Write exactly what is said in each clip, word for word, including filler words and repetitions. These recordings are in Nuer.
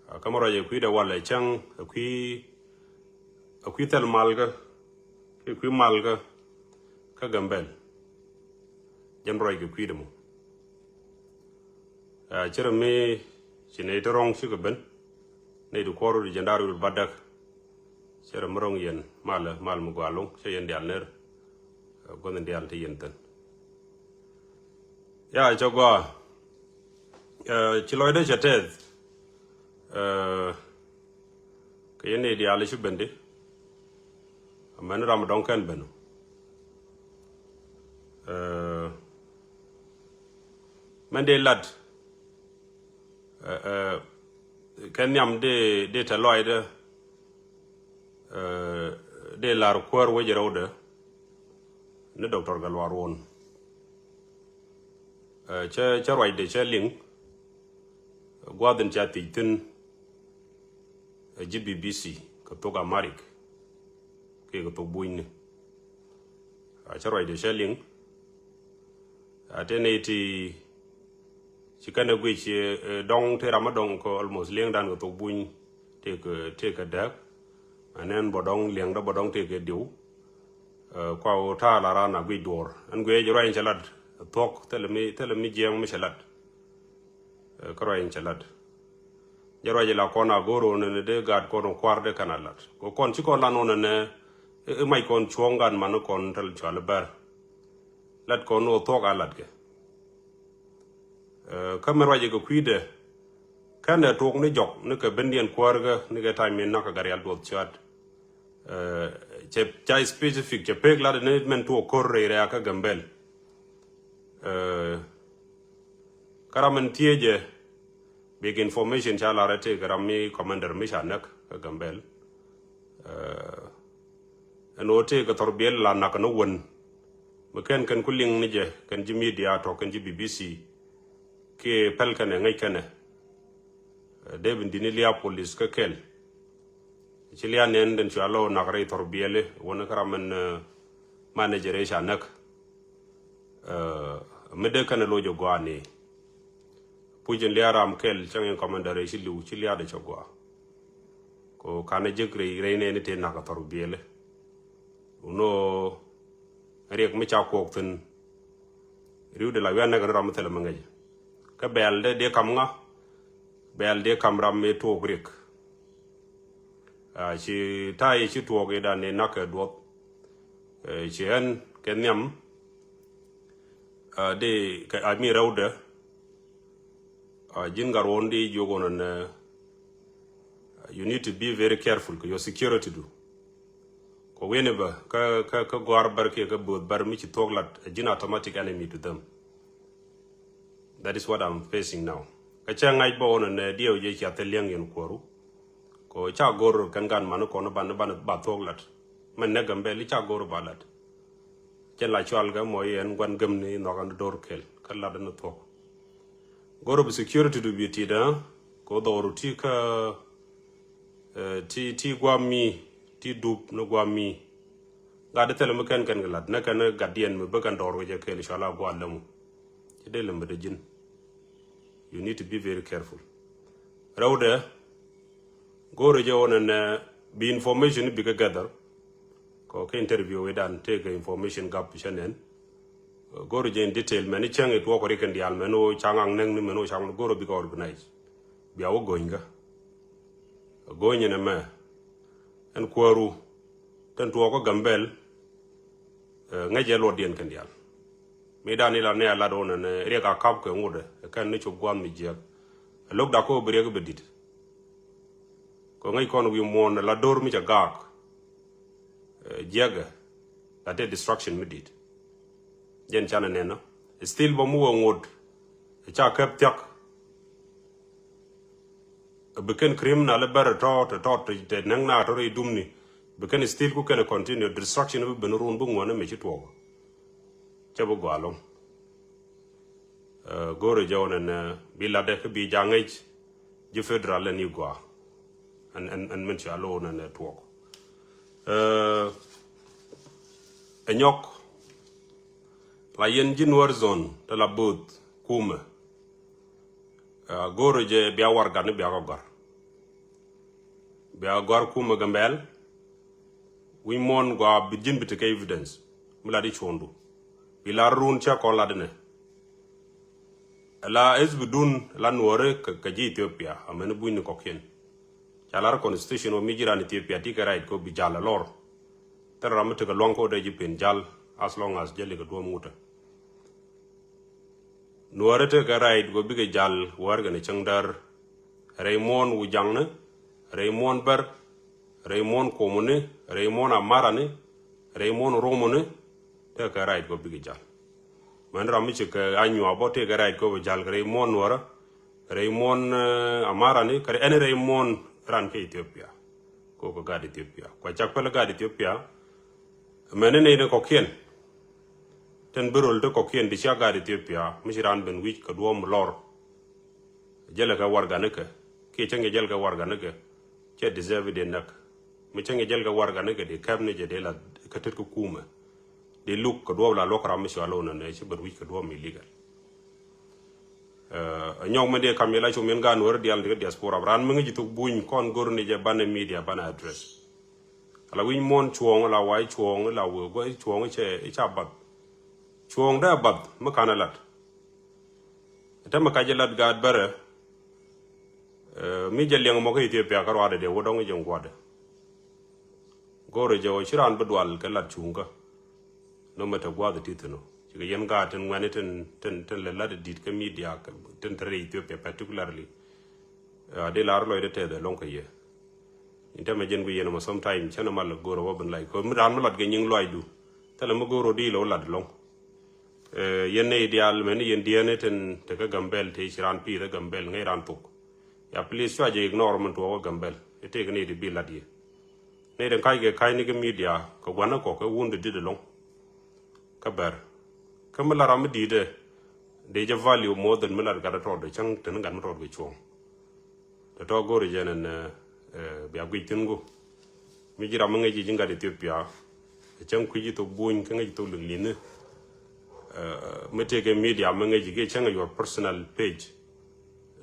Kä mi ruac ɛ kui̱dɛ walɛ cäŋ ɛ kui̱, ɛ kui̱ thil malkä kiɛ kui̱ malkä kä Gambɛl. Jɛn ruac kɛ kui̱dɛ mɔ. Cɛ rɛ mi ci nɛy ti rɔ̱ŋ cikɛ ben nɛy ti kuɔr di jɛn da̱r wi̱r batdäk. Cɛ rɛ mi rɔ̱ŋ yɛn malɛ mal mi gɔaa lo̱ŋ cɛ yɛn diaal ner. Gua̱th in diaal ti yɛn thin. Ya cɛ gɔaa. Ci lɔcdä cɛ tɛth. Kɛ yɛn nɛy diaal ci ben di. Amäni ram dɔ̱ŋ kɛn ben. Mɛn dee lat kɛ nhiam dee, dee tɛ lɔcdä. Dee lar kuäär wec rɛwdɛ ni Doctor Gatluak Ruɔn. Cä, cä ruacdɛ cä liŋ. Gua̱th in ca thiec thi̱n ji̱ B B C kɛ thok Amharic kiɛ kɛ thok Bunyni. Cä ruacdɛ cä liŋ. Te nɛy ti ci kɛn ɛ guic dɔŋ te ram mi dɔŋ kɛ almost liɛŋdan kɛ thok Buny tëëkɛ, tëëkɛ dääk. Ɛn ɛn bɔ dɔŋ liɛŋdä bɔ dɔŋ tëëkɛ diw. Kua ɣöö ta̱a̱ la raan a guic duɔ̱ɔ̱r ɛn guic ruac in cɛ lat thuɔ̱k thilɛ mi, thilɛ mi jiɛɛŋ mi cɛ lat. Kä ruac in cɛ lat. Jɛ ruac in la kɔn a go̱o̱r ɣöö nɛnɛ dee gaat kɔn kua̱r dee kɛn a lat kɛ kɔn ci kɔn lan ɣöö nɛnɛ i̱ mac kɔn cuɔ̱ɔ̱ŋ gaat man i̱ kɔn thil cual i̱ bär. Lat kɔn ni ɣöö thuɔ̱k a lat kɛ. Kä mi ruac ikɛ kui̱dɛ kɛn ɛ tuɔk ni jɔk ni kɛ bendiɛn kuäärkä ni kɛ ta̱ny min nakä Garial Duɔth Cuat. Cɛ ca specific cɛ pek lat ni mɛn tuɔk ko̱r rɛy rɛ̈ɛ̈kä Gambɛl. Kä ram min thiecɛ bik information ca lar ɛ tëëkɛ ram mi commander mi ca näk kä Gambɛl. Ɛn ɣöö tëëkɛ thɔr biɛl la nak ni wän mi kɛn kɛn ku liŋ ni jɛ kɛn ji̱ media tɔ̱ kɛn ji̱ B B C. Kiɛ pɛl kɛnɛ ŋäc kɛnɛ. Dee bi di̱t ni lia̱a̱ police kä kɛl. Ci lia̱a̱ nɛn den cua lɔ nak rɛy thɔr biɛli wän kä ram min manager ɛ ca näk. Mi dee kɛnɛ loc ɛ gɔaa ni puc in lia̱a̱ ram kɛl cäŋ in commander ɛ ci li̱w ci lia̱a̱ dee cɛ gɔaa. Ko kanɛ jek rɛy rɛy nɛni te nak a thɔr biɛli. Wunɔ riɛk mi ca kuɔk thi̱n. Riwdɛ la wian nɛk ni ram mi thilɛ mi ŋäc. Kä bɛɛl dee dee kam ŋa bɛɛl dee kam ram mi tuɔɔk riɛk. Ci ta̱a̱ yi ci tuɔɔk idan ni nak kɛ duɔth. Ci ɛn kɛ nhiam. Dee kɛ ami rɛwdɛ. Ji̱n gat ruɔ̱n di jiök ɣän ɛnɛ. You need to be very careful kɛ your security du. Kɛ wi̱ni bä kä kä kä gɔ̱a̱r bär kiɛ kä bööth bär mi ci thuɔ̱k lat a ji̱n automatic enemy to them. That is what I'm facing now. Kä cɛ ŋa̱c bä ɣän ɛnɛ diɛw jɛ cia thil liɛŋ yɛn kuɔru. Kɛ ca go̱r kɛn gan mani kɔn ban ban ba thuɔ̱k lat. Mɛn nɛ Gambɛl i̱ ca go̱r ba lat. Cɛ la cual kɛ mɔ yɛn guan gäm ni nhɔk an do̱r kɛl kä lat ni thuɔ̱k. Go̱r bi security du bi ti dä kɛ dhɔru ti kä ti ti guam mi ti dup ni guam mi. Gat di thilɛ mi kɛn kɛn kɛ lat ni kɛn gat diɛn mi bä kɛn dɔr kɛ jɛ kɛl cual a gual lɛ mu. Ci dee lɛ mi dee ji̱n. You need to be very careful. Rɛwdɛ go̱o̱rɛ jɛ wä nɛnɛ bi information bikɛ gather. Kɔ kɛ interview idan tekɛ information gap cɛ nɛn. Go̱o̱rɛ jɛ in detail mɛn i̱ cäŋ it wä kɔ ri kɛn diaal mɛn wä caŋ aŋ nɛŋ ni mɛn wä caŋ go̱o̱rɛ bikɛ organize. Bia wä go̱nykä. Go̱ny in ɛmɛ ɛn kuääru tɛn tuɔɔk kä Gambɛl. Ŋäcɛ luɔtdiɛn kɛn diaal. Mi dan ila ni a lat wä nɛnɛ riɛk a kap kɛ ŋut ɛ kɛn ni cop gua̱a̱th mi jiɛk. Ɛ lo̱k dak kä bi riɛk bi di̱t. Kɛ ŋäc kɔn wi̱i̱ muɔ̱ɔ̱n la do̱r mi cɛ gaak. Jiɛkɛ la te destruction mi di̱t. Jɛn canɛ nɛn ɔ still bä mi wä ŋut. Ɛ ca kɛp thiak. Bi kɛn criminal bɛr tɔ̱ tɔ̱ tɔ̱ tɛ nɛŋ na tɔ̱ rɛy dumni. Bi kɛn still ku kɛn continue destruction bi ben run bi ŋuɔ̱n mi ci tuɔɔk. Cɛ bi gɔaa loŋ. Go̱o̱rɛ jɛ wä nɛnɛ bi latdɛ kä bi jaŋ ŋäc. Ji̱ federal lɛ ni gɔaa. Ɛn ɛn ɛn min ci a lo̱o̱ nɛnɛ tuɔɔk. Ɛ nyɔk la yɛn ji̱ Nuer zone te la bo̱o̱th kumɛ. Go̱o̱rɛ jɛ bia warɛgak ni bia kɔ gɔ̱a̱r. Bia gɔ̱a̱r kumɛ Gambɛl. Wi̱ny muɔ̱ɔ̱n gɔaa bi ji̱n bi tekɛ evidence mi lat i̱ cuɔ̱ɔ̱ŋdu. Bi lar run cä kɔn lat inɛ. Ala ith bi dun la nuɔɔri kɛ ji̱ Ethiopia amɛn bunyni kɔ̱kiɛn. Ca lar constitution wä mi ji̱ ran Ethiopia ti kɛ right kɔ bi jal alɔr. Thil ram mi tekɛ luaŋ kɔ dee ji̱ pen jal, as long as jäli kɛ duɔ̱m ŋutɛ. Nuɔɔri tekɛ right kɔ bikɛ jal wäär kɛn cäŋ däär. Rɛy muɔ̱ɔ̱n Wujaŋni, rɛy muɔ̱ɔ̱n Bär, rɛy muɔ̱ɔ̱n Komuni, rɛy muɔ̱ɔ̱n Amarani, rɛy muɔ̱ɔ̱n Romoni, tekɛ right kɔ bikɛ jal. Mɛn ram mi cikɛ anyuabɔ tekɛ right kɔ bi jal kɛ rɛy muɔ̱ɔ̱n Nuɔɔrä, rɛy muɔ̱ɔ̱n Amarani, kɛ ɛn rɛy muɔ̱ɔ̱n ran kɛ Ethiopia. Kɔ kɛ gaat Ethiopia kua cak päl gaat Ethiopia. Mɛn ni nɛy ni kɔ̱kiɛn. Tin bi rol ti kɔ̱kiɛn ti cia gaat Ethiopia mi ci raan ben wi̱c kɛ duɔ̱ɔ̱m lɔr. Jälɛ kɛ warɛganikɛ kiɛ cäŋ jɛ jäl kɛ warɛganikɛ. Cɛ deserve dee näk. Mi cäŋ jɛ jäl kɛ warɛganikɛ dee kɛp ni jɛ dee la kä tet kä kumɛ. Dee luk kɛ duɔ̱ɔ̱p la luɔk ram mi cua lo̱w nɔnɛ ci ben wi̱c kɛ duɔ̱ɔ̱p mi legal. Ɛ nyɔk mi dee kam yɛ la cum yɛn gaat Nuɔɔri diaal ti kä diaspora ran mi ŋäc ji̱ thok buny kɔn go̱r ni jɛ banɛ media banɛ address. Ala wi̱ny muɔ̱ɔ̱n cuɔ̱ɔ̱ŋ la wa̱i̱ cuɔ̱ɔ̱ŋ la wee gua̱i̱ cuɔ̱ɔ̱ŋ i̱ ca bath. Cuɔ̱ɔ̱ŋ dee bath mi ka̱n ɛ lat. Ɛ tämɛ ka jɛ lat gaat bärɛ. Mi jɛ liɛŋ mɔ kä Ethiopia kä ruaadɛ dee wä dɔ̱ŋ i̱ jɛ ŋuɔ̱tdɛ. Go̱o̱rɛ jɛ wä ci raan bi dual kɛ lat cuŋkä. Nɔmɛ te gua̱a̱th ti thi̱n ɔ cikɛ yɛn gaat tin ŋuɛ̈ni tin tin tin lɛ lat di̱t kä media tin te rɛy Ethiopia particularly. Di lar lɔcdɛ tɛth ɛlɔ̱ŋ kä yɛ. In tämɛ jɛn ku yɛn ɛmɔ sometime cɛn ɛmal go̱o̱rɛ wä bin lac kɔ mi raan mi lat kɛ nyiŋ lɔacdu. Thilɛ mi go̱o̱rɛ di lɛ wä lat ɛlɔ̱ŋ. Yɛn nɛy diaal mɛn yɛn diɛɛni tin te kä Gambɛl te ci raan pi̱i̱th ɛ Gambɛl ŋäc raan thok. Ya please cua jɛ ignore min tuɔɔk kä Gambɛl itek nɛy di bi lat yɛ. Nɛy den ka̱ckɛ ka̱cni kä media kɛ gua̱n ɛ kɔ kɛ wun di dit ɛlɔ̱ŋ. Kä bɛr kä mi lat ram mi di̱i̱tɛ dee jɛ value more than mi lat gat ɛ tɔɔt dee cäŋ teni gat mi tɔɔt kɛ cuɔ̱ɔ̱ŋ. Tɛ tɔɔk go̱o̱ri jɛn ɛn bia guic thi̱n gu mi ji̱ ram mi ŋäc ji̱ ji̱ gat Ethiopia. Ɛ cäŋ kui̱ ji̱ thok buny kä ŋäc ji̱ thok liŋ li̱ni. Mi tëëkɛ media mi ŋäc ji̱ kiɛ cäŋ ɛ your personal page.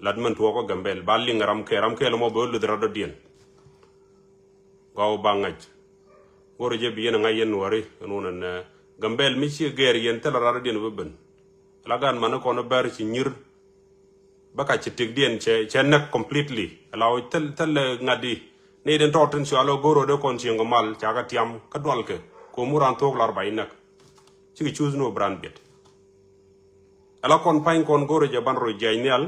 Lat min tuɔɔk kä Gambɛl ba liŋ ram kɛ ram kɛɛl ɛmɔ bɛ wä luth rat dɔ̱diɛn. Gɔw ba ŋa̱c. Go̱rɛ jɛ bi yɛn ŋa̱c yɛn Nuɔri ɛn wun ɛn Gambɛl mi ciɛ gɛɛr yɛn thilɛ rat diɛn bi ben. La gan mani kɔn bɛr ci nyir. Bä ka ci tik diɛn cɛ cɛ näk completely. Ala wä thil thil ŋa̱t di ni den tɔɔt tin cua lɔ go̱rɛ dee kɔn cieŋ kɛ mal ca kɛ tiam kä dual kɛ komu ran thuɔk lar ba yi näk. Cikɛ cuth ni wä bi ran biɛt. Ala kɔn pa̱ny kɔn go̱rɛ jɛ ban rɔ jiac nhial.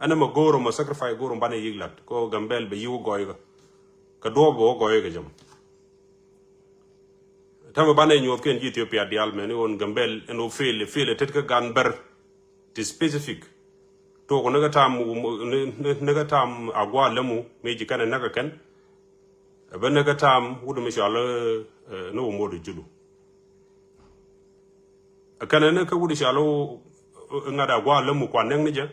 Ɛn ɛmɛ go̱o̱r ɛmɔ sacrifice go̱o̱r ɛmɔ banɛ yi̱k lat kɛ ɣöö Gambɛl bɛ yi̱k wä gɔɔykä. Kɛ duɔ̱ɔ̱p bɛ wä gɔɔykä jɛ mɔ. Täämɛ banɛ nyuɔ̱th kɛn ji̱ Ethiopia diaal mɛn i̱ ɣöö Gambɛl ɛn ɣöö fail fail ɛ tet kä gan bɛr ti specific. Tuɔɔk ni kä tam ni kä tam a gua̱a̱ lämu mëë ji̱ kɛn ɛ näk ɛ kɛn. Ɛ bä ni kä tam wut mi cɔal ni wä muɔt ɛ julu. Ɛ kɛnɛ ni kä wut i̱ cɔal i̱ ŋa̱t a gua̱a̱ lämu kuan nɛŋ ni jɛ.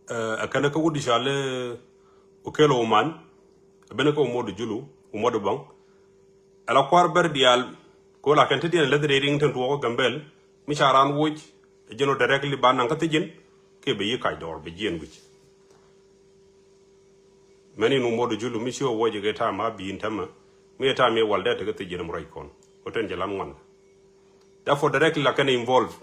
Ɛ kɛnɛ kä wut i̱ cɔal i̱ Okello Oman. Ɛ ben kä Umɔt Julu, Umɔt Bäŋ. Ɛ la kua̱r bɛr diaal. Kɛ wä la kɛn te diɛn läth rɛy riŋ tin tuɔɔk kä Gambɛl mi ca raan woc. Ɛ jiɛn wä directly ba naŋ kä thi̱ji̱n kiɛ bɛ yi kac dɔɔr bɛ jiɛn wi̱c. Mɛn in Umɔt Julu mi ci wä woc kɛ tam a bi̱i̱n tämɛ mi ɛ tam yɛ wal dee te kä thi̱ji̱n mi ruac kɔn wä ten jɛ lan ŋuan. Therefore directly la kɛn involve.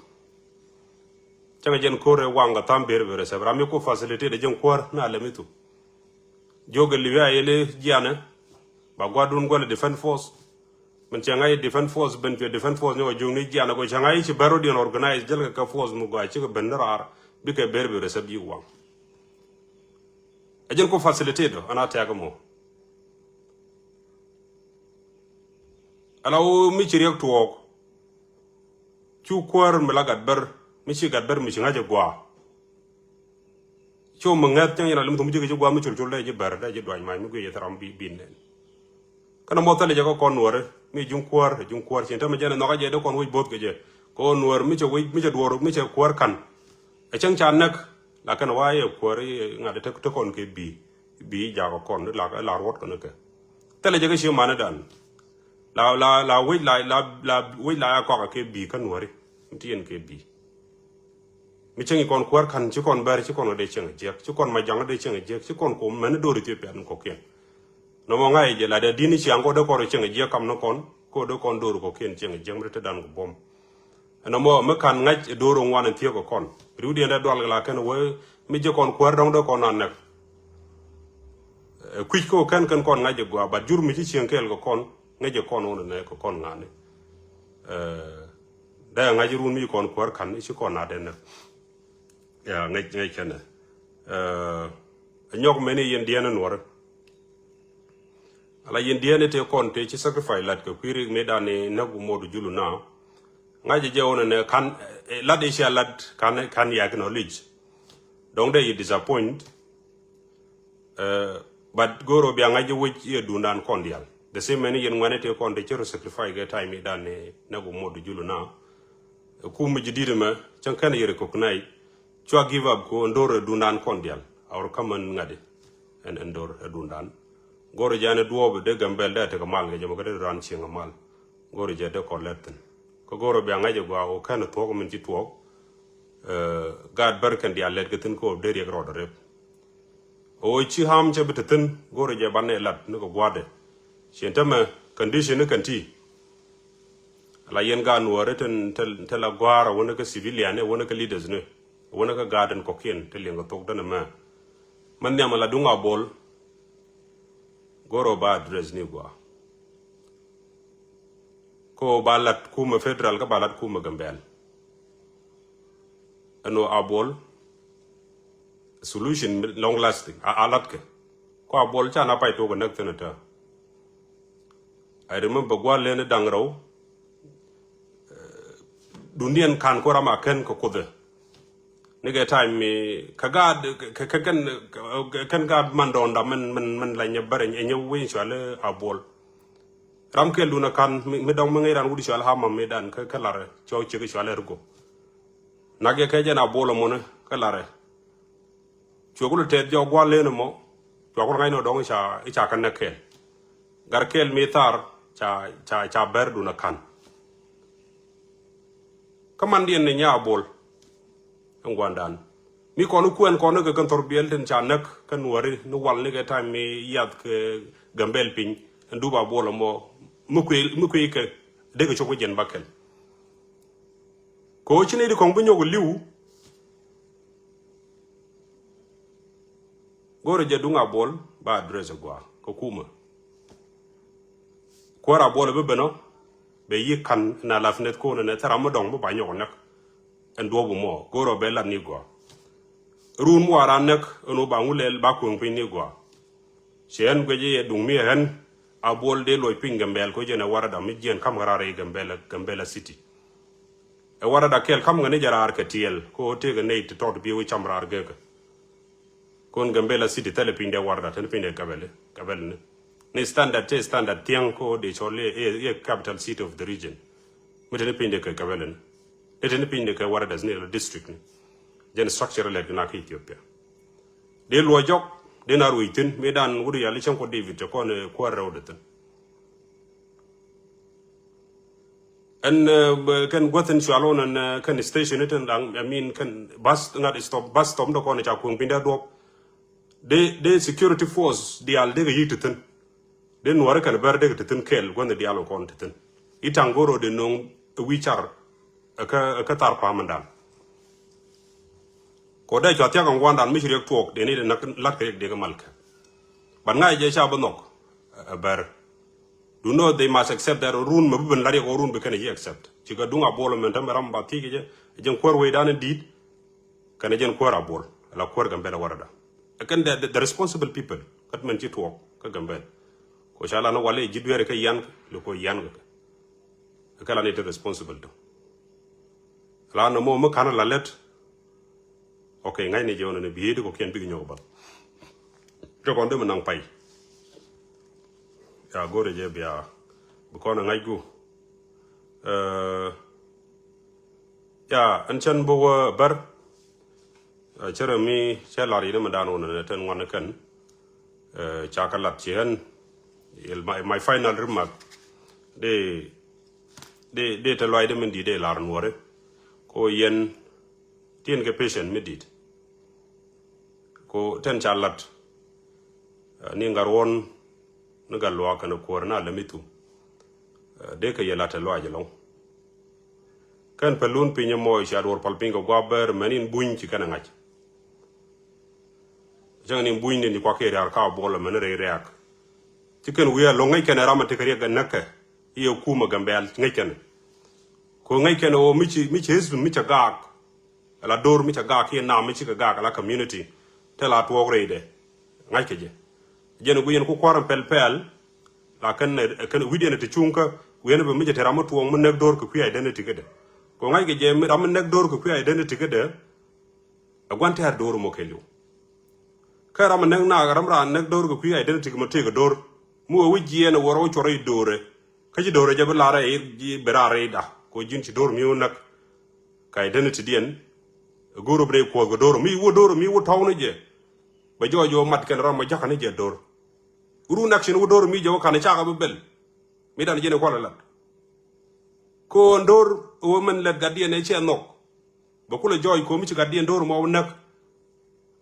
Cäŋɛ jɛn ko̱r ɛ waŋ kɛ tham ber ber ɛ sɛp ram mi ku facilitate ɛ jɛn kuäär na lɛ mi thu. Jiök ɛ li̱w a yɛl i̱ jianɛ ba gua̱dun guäl ɛ defense force. Min cɛ ŋa̱c defense force ben cuɛ defense force ni wä jiök ni jianɛ kɔ cɛ ŋa̱c ci bɛr wä diɛn organize jäl kɛ kɛ force mi gɔaa cikɛ ben ni raar bikɛ ber ber ɛ sɛp yik waŋ. Ɛ jɛn ku facilitate ɔ ɛn a tɛk mɔ. Ala wä mi ci riɛk tuɔɔk. Cu kuäär mi la gat bär mi ci gat bär mi ci ŋa̱c ɛ gua̱a̱. Cu mi ŋäth cäŋ yɛn a lim thum ci kɛ ci gua̱a̱ mi col col dee ji̱ bär dee ji̱ duac mac mi guic yɛ thil ram bi bi nɛn. Kɛnɛ mɔ thilɛ jɛ kä kɔn nuɔri mi ji̱ kuäär ji̱ kuäär ci tämɛ jɛn ɛ nhɔk a jɛ dee kɔn wec bo̱th kɛ jɛ. Kɛ ɣöö nuɔr mi cɛ wec mi cɛ duɔr mi cɛ kuäär ka̱n. Ɛ cäŋ ca näk la kɛn wa yɛ kuäär ŋa̱t te te kɔn kɛ bi bi jak kɔn la la ruɔt kɔn kɛ. Thilɛ jɛ kä cie manidan. La la la wec la la la wec la ya kɔk kɛ bi kä nuɔri. Mi ti yɛn kɛ bi. Mi cäŋ ikɔn kuäär ka̱n ci kɔn bɛr ci kɔn wä dee cäŋ jiɛk ci kɔn ma jaŋ dee cäŋ jiɛk ci kɔn kom mɛn do̱r Ethiopia ni kɔkiɛn. Nɔmɔ ŋa̱c jɛ lat ɛ di̱n i̱ ciaŋ kɔ dee kɔr cieŋ jiɛk kam ni kɔn kɔ dee kɔn do̱r kɔ kiɛn cieŋ jiɛk mi te dan kɔ buɔ̱m. Ɛn nɔmɔ mi kan ŋa̱c ɛ do̱r ŋuan in thiek kɔ kɔn riwdiɛn dee dual la kɛn wee mi jiɛ kɔn kuäär dɔ̱ŋ dee kɔn an nɛk. Ɛ kui̱c kɔ kɛn kɛn kɔn ŋa̱c jɛ gua̱a̱ bat jur mi ci cieŋ kɛɛl kɔ kɔn ŋa̱c jɛ kɔn wun nɛ kɔ kɔn ŋa̱ni. Dee ŋa̱c run mi ci kɔn kuäär kan ci kɔn na dee nɛk. Ya ŋäc ŋäc kɛnɛ. Ɛ nyɔk mɛn i̱ yɛn diɛn in wär. Ala yɛn diɛn i̱ tëë kɔn tëë ci sacrifice lat kɛ kui̱ rik mëë dan i̱ näk wä mot julu na. Ŋa̱c jɛ jɛ wä nɛ kan lat i̱ cia lat kan kan yak acknowledge. Dɔ̱ŋ dee yi disappoint. But go̱o̱r ɔ bia ŋa̱c jɛ wec i̱ ɛ dundan kɔn dial the same mɛn i̱ yɛn ŋuɛn i̱ tëë kɔn tëë ci rɔ sacrifice kɛ time i̱ dan i̱ näk wä mot julu na. Kum mi ji̱ di̱t ɛmɛ cäŋ kɛn yɛ recognize. Cua give up ko ɛn do̱r ɛ dundan kɔn dial a wor ka̱män ŋa̱di. Ɛn ɛn do̱r ɛ dundan go̱r jɛ ɛn ɛ duɔɔp ɛ dee Gambɛl dee ɛ tekɛ mal kɛ jɛ mɛ kä dee ran cieŋ ɛ mal. Go̱r jɛ dee kɔn lɛt thi̱n kä go̱r ɛ bia ŋa̱c ɛ gua ɣöö kɛn ɛ thuɔ̱k min ci tuɔɔk. Gaat bär kɛn dial lɛt kɛ thi̱n kä ɣöö dee riɛk rɔɔdɛ rep. Ɣöö ci ham cɛ bi te thi̱n go̱r jɛ banɛ lat ni kɛ gua̱dɛ. Cien tämɛ condition ni kɛn ti. La yɛn gaat nuɔɔri tin te la gua̱a̱r a wänä kä civilian ni a wänä kä leaders ni a wänä kä gaat in kɔkiɛn te liɛŋ kɛ thok dänɛ mɛ. Mɛ nhiam la duŋ a bol. Go̱r ɔ ba address ni gua̱a̱. Ko ba lat kumɛ federal kä ba lat kumɛ Gambɛl. Ɛn ɔ a bol. Solution long lasting a lat kɛ. Ko a bol ca na pay tok a näk thin a tää. I remember gua̱l len da̱ŋ rɛw. Dundiɛn kan ko ram a kɛn kɛ kuothɛ. Ni kɛ time mi kɛ gaat kɛ kɛn kɛn gaat man dɔɔnda mɛn mɛn mɛn la nyɛ bärɛ nyɛ wec cuali a bol. Ram kɛl dun a kan mi dɔŋ mi ŋäc ran wut cuali hamam mi dan kä larɛ cɔw ciek cuali rgo. Nak yɛ kɛ jɛn a bol a mɔnɛ kä larɛ. Cuɛ kul tɛth jɔk gua̱l len mɔ. Cuɛ kul ŋa̱c nɔ dɔŋ i̱ ca i̱ ca kän nɛ kɛɛl. Gat kɛɛl mi thar ca ca ca bɛr dun a ka̱n. Kä man diɛn ni nya a bol. Ɛn gua̱ndan mi kɔn i̱ kuɛn kɔn i̱ kɛ kɛn thɔr biɛl tin ca näk kä nuɔri ni wal ni kɛ ta̱a̱ mi yath kɛ Gambɛl piny. Ɛn dup a bol ɛmɔ mi kui̱ mi kui̱ kɛ dee kɛ cop kä jɛn bakɛl. Kɛ ɣöö ci nɛy ti kɔŋ bi nyɔk li̱w. Go̱rɛ jɛ duŋ a bol ba address a gua kɛ kumä. Kuäär a bol a bi ben ɔ bɛ yi kan na laf nɛth ko̱n nɛ thɛr a mi dɔŋ mi ba nyɔk näk. Ɛn duɔ̱p mɔ go̱rɛ bɛ lat ni gua. Run mi wa ran näk ɛn wä ba ŋu lɛl ba kueŋ piny ni gua. Cɛ ɛn guic iɛ duŋ mi ɛ ɣän a bol dee luɔc piny Gambɛl ko jɛn ɛ warada mi jiɛn kam ɣä raar i̱ Gambɛl Gambɛl a city. Ɛ warada kɛl kam ɣä ni jɛ raar kɛ tiɛɛl ko tëëk ɛ nɛy ti tɔt bi wä cam raar gekä. Kon Gambela city thilɛ piny dee warada teni piny dee Gambela Gambela ni. Ni standard te standard thiaŋ ko dee cɔl iɛ iɛ capital city of the region. Mi teni piny dee kɛ Gambela ni. Ni teni piny dee kɛ warada ni la district ni. Jɛn structure lɛt kina kɛ Ethiopia. Dee luɔ jɔk dee na ruiy thin mi dan wut yali cɛŋ ko David te kɔn kuäär rɛw de thin. Ɛn kɛn guäth in cual wun ɛn kɛn station itin daŋ I mean kɛn bus ŋa̱t stop bus stop dɔ kɔn ca kueŋ piny dee duɔp. Dee dee security force dial dee kɛ yi̱k ti thin. Dee nuɔri kɛn bɛr dee kɛ ti thin kɛl guäth in dial kɔn ti thin. I̱ taŋ go̱r ɔ dee no̱ŋ wi̱i̱ car. Kä kä thar pa̱a̱m in da̱a̱n. Kɛ dee cua thiak in gua̱a̱n da̱a̱n mi ci riɛk tuɔɔk dee ni dee lat kɛ riɛk dee kɛ mal kɛ. But ŋa̱c jɛ ca bi nhɔk. Ɛ bɛr. Do know they must accept that run mɛ bi ben lat yɛ kɛ run bi kɛn ɛ yi accept. Ci kɛ duŋ a bol mɛn tämɛ ram ba thiec kɛ jɛ jɛn kuäär wecdan in di̱i̱t. Kɛn ɛ jɛn kuäär a bol la kuäär Gambela warada. Ɛ kɛn the, the, the responsible people kä mɛn ci tuɔɔk kä Gambela. Ko ca lan wal i̱ ji̱ dueeri kä yan kɛ li ko yan kɛ kɛ. Ɛ kɛ lan i̱ te responsible to. Lan nɔmɔ mi ka̱n la lɛt. Ok ŋa̱cni jɛ ɣän ni bi iti kɔkiɛn bikɛ nyɔk bath. Cɛ kɔn dee mi naŋ pay. Ya go̱rɛ jɛ bia bi kɔn ɛ ŋa̱c gu. Ya ɛn cɛn bi wä bär. Cärɛ mi cɛ lar yini mi dan wun ni tɛn ŋuan kɛn. Ca kɛ lat ci ɣän. My, my final remark. Dee dee dee te luaydɛ min di̱i̱t dee lar nuɔri. Ko yɛn tin kɛ patient mi di̱i̱t. Ko tɛn ca lat. Ni ŋa̱r ɣɔn ni gat luaak kɛn kuäär na lɛ mi thu. Dee kɛ yɛ lat ɛ luaac ɛlɔŋ. Kɛn pɛlun piny ɛmɔ cia duɔr pal piny kɛ gua̱a̱p bɛr mɛn in buny ci kɛn ɛ ŋa̱c. Cäŋ ni buny ni ni kuak kɛ riaar ka buɔl mɛn rɛy rɛɛk. Ci kɛn wi̱i̱ ɛlɔŋ ŋäc kɛn ɛ ram ɛ tekɛ riɛk ɛ näkɛ i̱ ɛ kumɛ Gambɛl ŋäc kɛn. Ko ŋäc kɛn ɛ ɣöö mi ci mi ci hizb mi cɛ gaak. Ala dor mi cɛ gaak kiɛ nam mi cikɛ gaak ala community. Te la tuɔɔk rɛydɛ ŋa̱c kɛ jɛ. Jɛn ɛ guic yɛn ku kua̱r ɛn pɛl pɛl. La kɛn ɛ kɛn wi̱diɛn ɛ ti cuŋ kä wi̱i̱n ɛ bɛ mi jɛ te ram mi tuɔɔk mi näk dor kɛ kui̱ identity kädɛ. Ko ŋa̱c kɛ jɛ mi ram mi näk dor kɛ kui̱ identity kädɛ. Ɛ gua̱n tɛɛr dor mɔ kɛ liw. Kä ram mi näk naak ram raan näk dor kɛ kui̱ identity mɔ tëëk ɛ dor. Mi wee wi̱c jiɛɛn ɛ wuɔr ɛ wä cuɔr ɛ i̱ dor ɛ. Kä ci dor ɛ jɛ bi lar ɛ i̱ bi raar ɛ i̱ da ko ji̱n ci dor mi wä näk. Ka identity diɛn. Ɛ go̱o̱r ɛ bi rɛy kuɔth kɛ dor mi wä dor mi wä tɔw ni jɛ. Bɛ jɔɔc wä mat kɛn ram mɔ jakä ni jɛ dor. Run action wä dor mi jɛ wä kan ɛ cakɛ bi bɛl. Mi dan jɛn ɛ kual ɛ lat. Ko ɛn dor wä mɛn lɛt gatdiɛn ɛ cɛ nhɔk. Bɛ kulɛ jɔɔc ko mi ci gatdiɛn dor mɔ wä näk.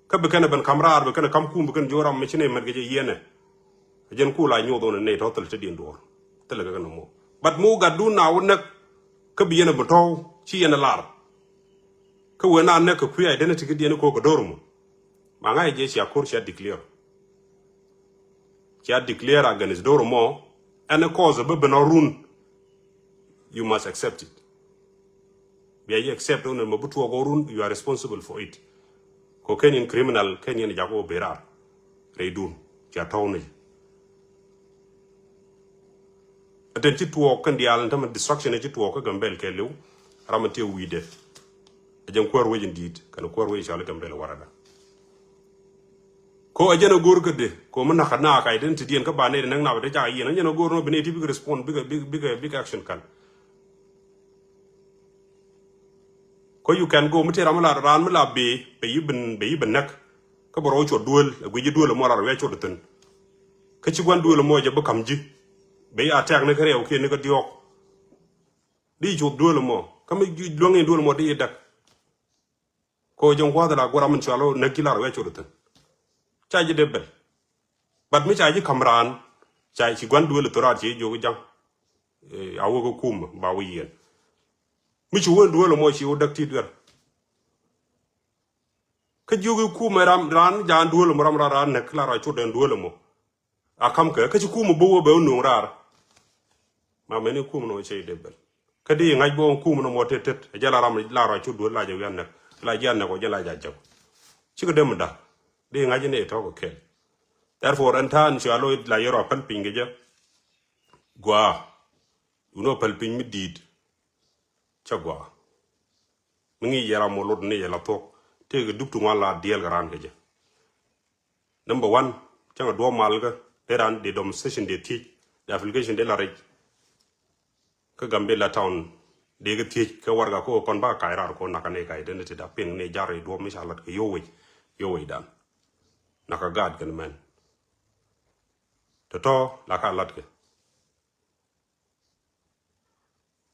Kä bi kɛn ɛ ben kam raar bi kɛn ɛ kam kum bi kɛn jiök ram mi ci nɛ mɛt kɛ jɛ yiɛnɛ. Ɛ jɛn ku la nyoth ɣän ɛ nɛy tɔ̱ thil te diɛn duɔ̱ɔ̱r thilɛ kɛ kɛn ɛ mɔ. But mi wä gatdun na wä näk. Kä bi yɛn ɛ bi tɔ̱w ci yɛn ɛ lar. Kä wee na näk kɛ kui̱ identity kä diɛn ɛ ko̱o̱k kɛ dor mɔ. Ma ŋa̱c ɛ jɛ cia ko̱r cia declare. Cia declare against dor mɔ. Any cause bä ben ɔ run. You must accept it. Bia yi accept ɔn mɔ bi tuɔɔk ɔ run, you are responsible for it. Ko kɛn in criminal kɛn in jak ɔ berar. Rɛy dun cia tɔw ni. Aten ci tuɔɔk kɛn diaal in tämɛ destruction ci tuɔɔk kä Gambɛl kɛ liw. Ram in tiɛ wi̱i̱dɛ. Ɛ jɛn kuäär wec in di̱i̱t kɛn kuäär wec cɔal i̱ Gambɛl warada. Ko ɛ jɛn ɛ go̱o̱r kädɛ ko mi nakä naak identity diɛn kä ba nɛy di näk nap ɛ te cak yiɛn ɛ jɛn ɛ go̱o̱r nɔ bi nɛy ti bikɛ respond bikɛ bikɛ bikɛ action kan. Ko you can go mi te ram mi la raan mi la bee bɛ yi bin bɛ yi bin näk. Kä bɛ rɔ cuɔt duel ɛ guic duel mɔ rar wiac cuɔt thin. Kä ci guan duel mɔ jɛ bi kam ji̱ bɛ yi attack ni kä rɛw kiɛ ni kä diɔk. Di cuɔt duel mɔ kä mi luäŋ in duel mɔ di yi däk. Ko jɔŋ gua̱th la guram in cual näk ji̱ lar wiac cuɔt thin. Ca ji̱ dee bɛl. But mi ca ji̱ kam raan ca ci gua̱n duël thoraat ci jiök ja̱ŋ. A wek kum ba wek yiɛn. Mi ci wen duël mɔ ci wek däk ti duer. Kä jiök kum ram raan jaan duël mɔ ram raan raan näk la ra cuɔt den duël mɔ. A kam kɛ kä ci kum bä wä bɛ wä nuŋ raar. Ma mɛni kum nɔ cɛ dee bɛl kä di ŋa̱c bä kum nɔ mɔ tet tet a jɛ la ram la rɔ cu duel la jɛ wian nɛk la jɛ nɛk wä jɛ la jɛ jɛ. Cikɛ dem da di ŋa̱c ni tɔk kɛl. Therefore ɛn ta̱a̱n cia lo̱c la yɛrɔ päl piny kɛ jɛ. Guaa. Wun wä päl piny mi di̱i̱t. Cä guaa. Mi ŋi̱i̱c yɛ ram mɔ lot ni yɛ la thuɔ̱k tëëkɛ dup ti ŋuan la diɛɛl kɛ raan kɛ jɛ. Number one, cäŋ a duɔ̱ɔ̱p malkä dee raan dee demonstration dee thiec, dee application dee la rɛc. Kä Gambella town dee kɛ thiec kɛ warɛga kä kɔn ba kac raar kɔ nakä ni kac identity da piŋ ni jar i̱ duɔ̱ɔ̱p mi ca lat kɛ yio̱w wec, yio̱w wec dan. Nakä gaat kɛn mɛn. Tɔ̱tɔ̱ la ka lat kɛ.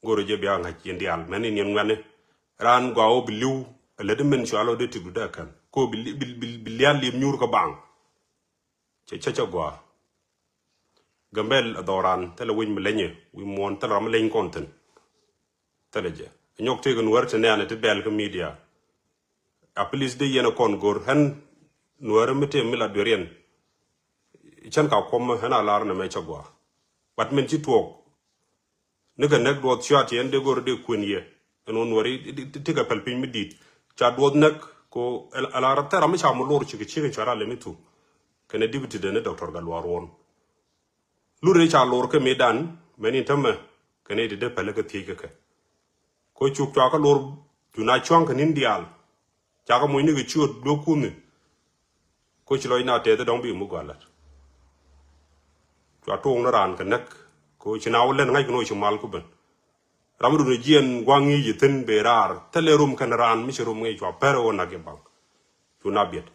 Go̱o̱rä jɛ bia ŋa̱c yɛn diaal mɛn in yɛn ŋuɛ̈ni. Raan gɔaa wä bi li̱w ɛ lät min cua lɔ dee ti du dee kɛn ko bi lial liep nyuur kä baŋ. Cɛ cɛ cɛ gɔaa. Gambel ɛ dhɔran thilɛ wi̱c mi lenyɛ wi̱c muɔ̱ɔ̱n thilɛ ram mi leny kɔn thi̱n. Thilɛ jɛ ɛ nyɔk tëëk in wär ti nɛɛnɛ ti bɛl kä media. A pilis dee yɛn ɛ kɔn go̱r ɣän nuäärä mi tëë mi la dueriɛn. Cän ka kuɔm ɣän a lar nɛ mɛ cä gɔaa. Bat min ci tuɔɔk. Ni kɛ näk duɔth cua ti ɛn dee go̱r dee kuën yɛ ɛn wä nuäri. Ti kɛ pɛl piny mi di̱i̱t ca duɔth näk ko a lar thɛra mi ca mi lor cikɛ cikɛ cua ra lɛ mi thuk. Kɛnɛ dipiti dee ni dɔktor Gatluak Ruɔn. Lurɛ ca lor kä mëëdan mɛn in tämɛ kɛnɛ ti dee pɛlɛ kä thiec kä kɛ. Ko cuk cua kä lor cu na cua̱ŋ kä ni̱n diaal. Ca kä moc ni kɛ ciöt duɔ̱k kunh ni. Ko ci lɔc na tɛth dɔ̱ŋ bi mi gɔaa lat. Cua toŋ ni raan kɛ näk ko ci na wä lɛn ŋa̱c kɛ ni wä ci mal ku ben. Ram dun jiɛn gua̱ŋ ŋi̱i̱c ithin bee raar thilɛ rom kɛn raan mi ci rom ŋi̱i̱c cua pɛr wä nak yɛ baŋ. Cu na biɛt.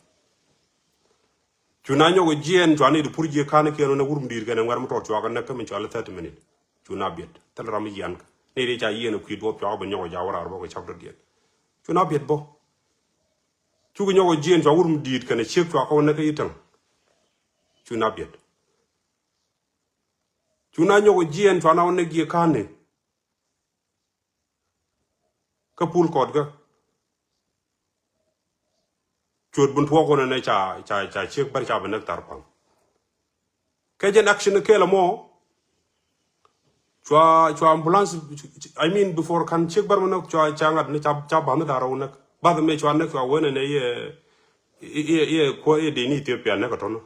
Cu na nyɔk jiɛn cua ni di pur jiɛ kan kiɛn wä na wur mi di̱i̱r kɛn ŋuɛr mi tɔt cua kɛ näk kä mi cua lɛ thirty minute. Cu na biɛt thilɛ ram mi yian kä ni di ca yiɛn kui̱ duɔp cua kɛ bä nyɔk ja wä raar bä kɛ cap dɔ̱diɛn. Cu na biɛt bä. Cukɛ nyɔk jiɛn cua wur mi di̱i̱t kɛn ciek cua kɛ wä näk kä itäŋ. Cu na biɛt. Cu na nyɔk jiɛn cua na wä näk jiɛ ka̱n ni. Kä pul kɔt kä. Cuot bun tuɔk wun ɛnɛ ca, ca, ca ciek bär ca bi näk thar pam. Kɛ jɛn action kɛl ɛmɔ. Cua, cua ambulance, I mean, before kan ciek bär mi näk cua, ca ŋa̱t ni ca, ca bath ni da̱r wun näk. Bath mi cua näk cua wen ɛnɛ yɛ, yɛ, yɛ, yɛ kuɔ yɛ dee ni Ethiopia näk ɛ tɔn.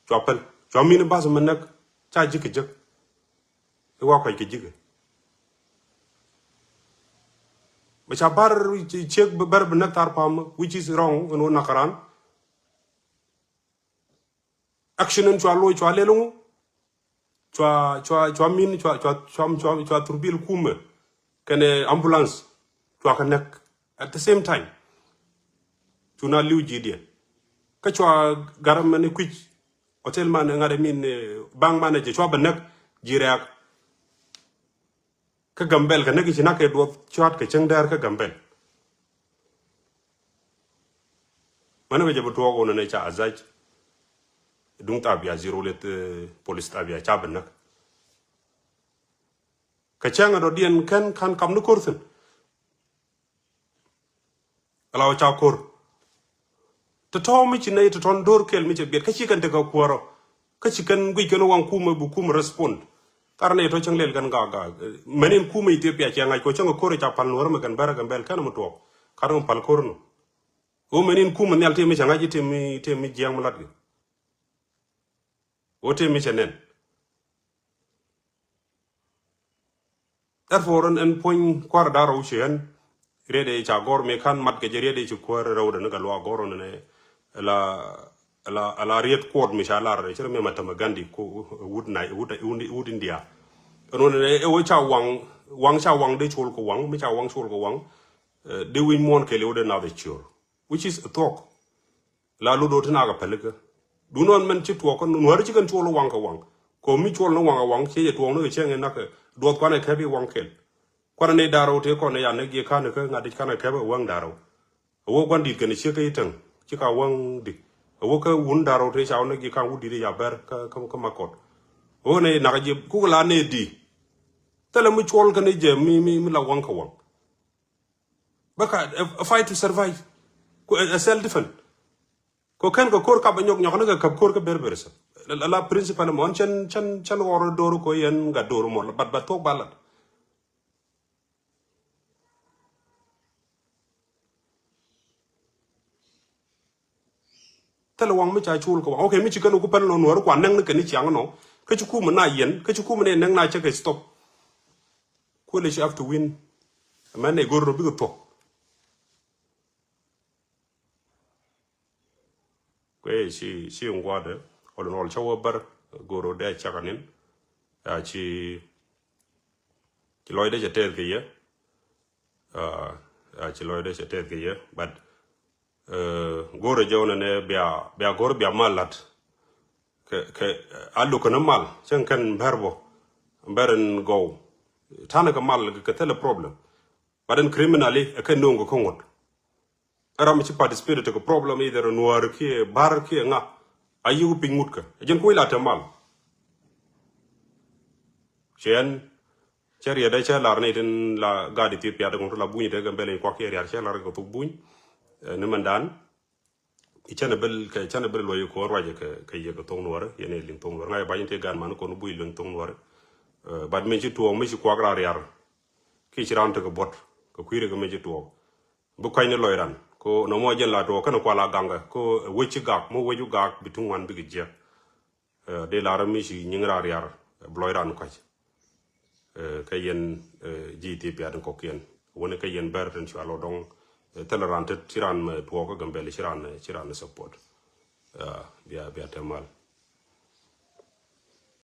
Cua päl. Cua min bath mi näk ca ji̱ kɛ jek. I̱ wa kuac kɛ ji̱ kɛ. Bɛ ca bär ciek bär bi näk thar pam, which is wrong, ɛn wä nakä ran. Action in cua loc cua lel ŋu. Cua, cua, cua min, cua, cua, cua, cua, cua thurbil kumɛ. Kɛnɛ ambulance. Cua kɛ näk. At the same time. Cu na li̱w ji̱ diɛ. Kä cua garɛ mɛn kui̱c. Hotel man ŋa̱t min, eh, bank manager cua bɛ näk ji̱ rɛ̈ɛ̈k. Kä Gambɛl kɛ näk i̱ ci nak kɛ duɔth cua̱t kɛ cäŋ däär kä Gambɛl. Mɛn bɛ jɛ bi tuɔɔk wun ɛnɛ ca Azaj. Duŋ thabia zero leth, eh, police thabia ca bi näk. Kɛ cäŋ ɛ dɔ̱diɛn kɛn ka̱n kam ni ko̱r thi̱n. Ala wä ca ko̱r. Tɔ̱tɔ̱ mi ci nɛy tɔ̱tɔ̱n do̱r kɛl mi cɛ biɛt kä ci kɛn tekɛ kuäärä. Kä ci kɛn guic kɛn waŋ kumɛ bi kumɛ respond. Thar nɛy tɔ̱ cäŋ lɛl kɛn gak gak. Mɛn in kumɛ Ethiopia cɛ ŋa̱c kɔ cäŋ ko̱r ca pal nuɔ̱r mi kɛn bɛrɛ kɛn bɛl kɛn mi tuɔɔk. Kat mi pal ko̱r nu. Ɣöö mɛn in kumɛ nhial tëë mi cɛ ŋa̱c i̱ tëë mi, tëë mi jiɛŋ mi lat kɛ. Ɣöö tëë mi cɛ nɛn. Therefore, ɛn, ɛn puɔ̱ny kua̱r da̱r rɛw ci ɣän riet ëë ca gɔr mi ka̱n mat kɛ jɛ riet ëë ci kuäär rɛw dɛn kɛ luaak gɔr ɣän ɛ la, la, la riet kuɔt mi ca lar cɛ rɛ mi ma tämɛ Gandhi ku wut na, wut, wut, wut India. Ɛn ɣän ɛ wä ca waŋ, waŋ ca waŋ dee col kɛ waŋ, mi ca waŋ col kɛ waŋ, eh, dee wi̱ny muɔ̱ɔ̱n kɛɛliw dee nath ɛ ciöör. Which is a thuɔ̱k. La lut do̱r ti nak a pälikä. Duundɛ ɣän mɛn ci tuɔɔk kä nuäär ci kɛn cuɔl waŋ kɛ waŋ. Kɛ mi cuɔl ni waŋ a waŋ, ciɛ jɛ tuɔɔk ni kɛ cieŋ in nak kɛ duɔth kuanɛ kɛp i̱ waŋ kɛl. Kuanɛ ni da̱r rɛw tëë kɔn ɛ ya näk jiɛ ka̱n kä ŋa̱t i̱ ka̱n kɛ kɛp ɛ waŋ da̱r rɛw. A wä gua̱n di̱t kɛn ciek kä i̱ täŋ, ci ka waŋ di. A wä kä wun da̱r rɛw tëë ca wä näk jiɛ ka̱n wut di̱t i̱ ya bɛr kä, kä, kä Makɔt. A wä ni nak jiɛ kuk la ni di. Thilɛ mi cuɔl kɛn i̱ jɛ mi, mi, mi la waŋ kɛ waŋ. Bä ka, a, a fight to survive. Ku, a, a self defense. Ko kɛn kɛ ko̱r kap a nyɔk nyɔk ni kɛ kap ko̱r kä ber ber sɛ. La, la, la principal mɔ, cɛn, cɛn, cɛn ɣɔr do̱r ko yɛn gat do̱r mɔ, bat, bat thok balat. Thilɛ waŋ mi ca cul kɛ waŋ. Okay, mi ci kɛn ku pɛl nɔ nuɔr kua nɛŋ ni kɛn ni ciaŋ nɔ. Kä ci kumɛ na yɛn, kä ci kumɛ ni nɛŋ na cɛ kɛ stop. Kuël ci have to win. Mɛn ni go̱r nɔ bikɛ thuɔk. Kuɛ ci, ci ŋuɔdɛ, all in all, cä wä bär, go̱r rɔ dee cak anin. Ya ci, ci lɔcdɛ cɛ tɛth kɛ yɛ. Ah, ya ci lɔcdɛ cɛ tɛth kɛ yɛ. But, eh, go̱r rɔ jɛ wä nɛ bia, bia go̱r bia mal lat. Kɛ, kɛ, a luk kɛn mal, cɛn kɛn bär bɔ, bär in gɔw. Tanɛ kɛ mal kɛ thilɛ problem. But in criminally, ɛ kɛ no̱o̱ŋ kɛ ŋuɔ̱t. Ɛ ram ci participate tekɛ problem either nuäär kiɛ bär kiɛ ŋa. A yiku piny ŋut kä. Ɛ jɛn kui̱ la te mal. Cɛ ɛn, cɛ riɛt ɛ cɛ lar ni tin la gaat Ethiopia te kɔn la buny te kɛ mbɛl in kuak kiɛ riɛt cɛ lar kɛ thuk buny. Eh, ni mɛn dan. I̱ cɛn ɛ bel kɛ, cɛn ɛ bel luɔy kɔn ruacɛ kɛ, kɛ yɛ kɛ thok nuäär, yɛn ɛ liŋ thok nuäär. Ŋa̱c ɛ ba̱ny te gaat man kɔn buny luny thok nuäär. Eh, but mi ci tuɔɔk, mi ci kuak ra riar. Ki ci ran tekɛ buɔt, kɛ kui̱ rɛ kɛ mi ci tuɔɔk. Bi kuany ni lɔc ran ko nɔmɔ jɛn la tuɔɔk kɛn kual a gaŋkɛ ko wec ci gak mɔ wec u gak bi tuŋ wan bikɛ jiɛk. Eh, dee lar mi ci nyiŋ ra riar, eh, bi lɔc ran kuac. Eh, kä yɛn, eh, ji̱ Ethiopia tin kɔkiɛn. Wuni kä yɛn bɛr tin cua lɔ dɔŋ, eh, thilɛ ran tet ci ran mɛ tuɔɔk kä Gambɛl ci ran, eh, ci ran support. Eh, bia, bia te mal.